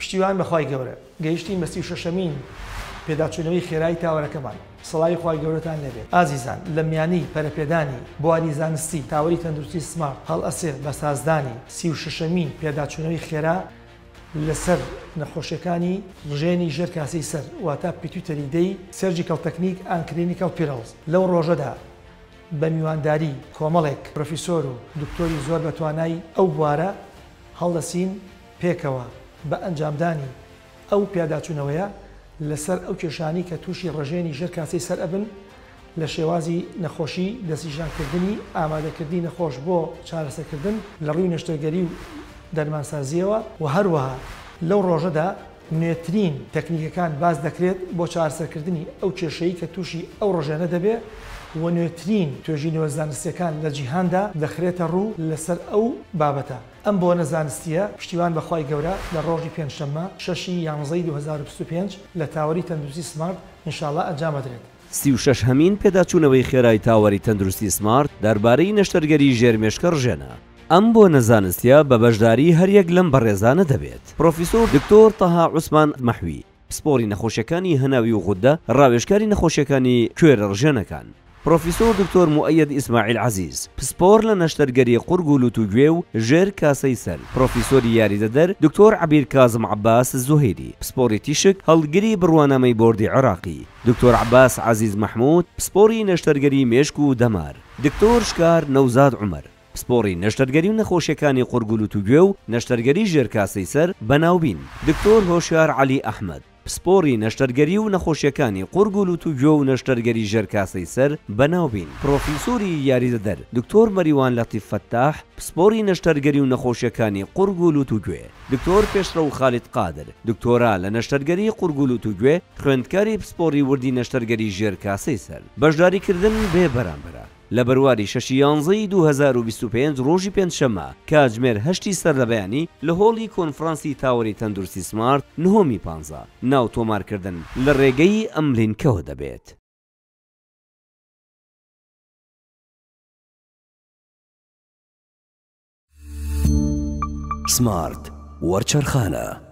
پشتیوان بە خوای گەورە گەیشتین بە 36 ەمین پێداچوونەوەی خێرای تاوەرەکەمان. سڵاوی خوای گەورەتان لێبێت ئازیزان. لە میانی پەرەپێدانی بواری زانستی تاوەری تەندروستی سمارت هەڵئەسێ بە سازدانی 36 ەمین پێداچوونەوەی خێرا لەسەر نەخۆشیەکانی ڕژێنی ژێر کاسەی سەر واتە Pituitary Day Surgical Technique and Clinical Pearls. لەو ڕۆژەدا بە میوانداری کۆمەڵێک پرۆفیسۆر و دکتۆری زۆر بەتوانای ئەو بوارە هەڵدەسین پێکەوە بە ئەنجامدانی ئەو پیاداچوونەوەیە لەسەر ئەو کێشانەی کە تووشی ڕژێنی ژێر کاسەی سەر ئەبن لە شێوازی نەخۆشی، دەستنیشانکردنی، ئامادەکردنی نەخۆش بۆ چارەسەرکردن لە ڕووی نەشتەرگەری و دەرمانسازییەوە و هەروەها لەو ڕۆژەدا نوێترین تەکنیکەکان باس دەکرێت بۆ چارەسەرکردنی ئەو کێشەی کە تووشی ئەو ڕژێنە دەبێ و نوێترین توێژینەوە زانستییەکان لە جیهاندا دەخرێتە ڕوو لەسەر ئەو بابەتە. ئەم بۆنە زانستییە پشتیوان بە خوای گەورە لە ڕۆژی پێنجشەممە شەشی یانزەی 2025 لە تاوەری تەندروستی سمارت ان شاء اللە ئەنجام ئەدرێت. 36 هەمین پێداچوونەوەی خێرای تاوەری تەندروستی سمارت دەربارەی نەشتەرگەری ژێر مێشکە ڕژێنە. ئەم بۆنە زانستیە بە بەشداری هەریەک لەم بەڕێزانە دەبێت. پرۆفیسۆر دکتۆر تەها عوسمان مەحوی، پسپۆڕی نەخۆشیەکانی هەناوی و غودە، ڕاوێژکاری نەخۆشیەکانی کوێرە ڕژێنەکان. پرۆفیسۆر دکتۆر موئەیەد ئیسماعیل عەزیز، پسپۆڕ لە نەشتەرگەری قورگ و لوت و گوێ و ژێر کاسەی سەر. پرۆفیسۆری یاریدەدەر دکتۆر عەبیر کازم عەباس زوهەیری، پسپۆڕی تیشک، هەڵگری بڕوانامەی بۆردی عێراقی. دکتۆر عەباس عەزیز مەحمود، پسپۆڕی نەشتەرگەری مێشک و دەمار. دکتۆر شکار نەوزاد عومەر، پسپۆڕی نەشتەرگەری و نەخۆشیەکانی قورگ و لوت و گوێ و نەشتەرگەری ژێر کاسەی سەر، بەناوبین. دکتۆر هۆشیار عەلی ئەحمەد، پسپۆڕی نەشتەرگەری و نەخۆشیەکانی قورگ و لوت و گوێ و نەشتەرگەری ژێر کاسەی سەر، بەناوبین. پرۆفیسۆری یاریدەدەر، دکتۆر مەریوان لەتیف فەتاح، پسپۆڕی نەشتەرگەری و نەخۆشیەکانی قورگ و لوت و گوێ. دکتۆر پێشڕەو خالید قادر، دکتۆرا لە نەشتەرگەری قورگ و لوت و گوێ، خوێندکاری پسپۆڕی وردی نەشتەرگەری ژێر کاسەی سەر. بەشداریکردن بێ بەرامبەرە. لە بەرواری شەشی یانزەی 2025 ڕۆژی پێنجشەممە کاتژمێر هەشتی سەرلەبەیانی لە هۆڵی کۆنفرانسی تاوەری تەندروستی سمارت نهۆمی پانزە ناو تۆمارکردن لە ڕێگەی ئەم لینکەوە دەبێت. سمارت وەرچەرخانە.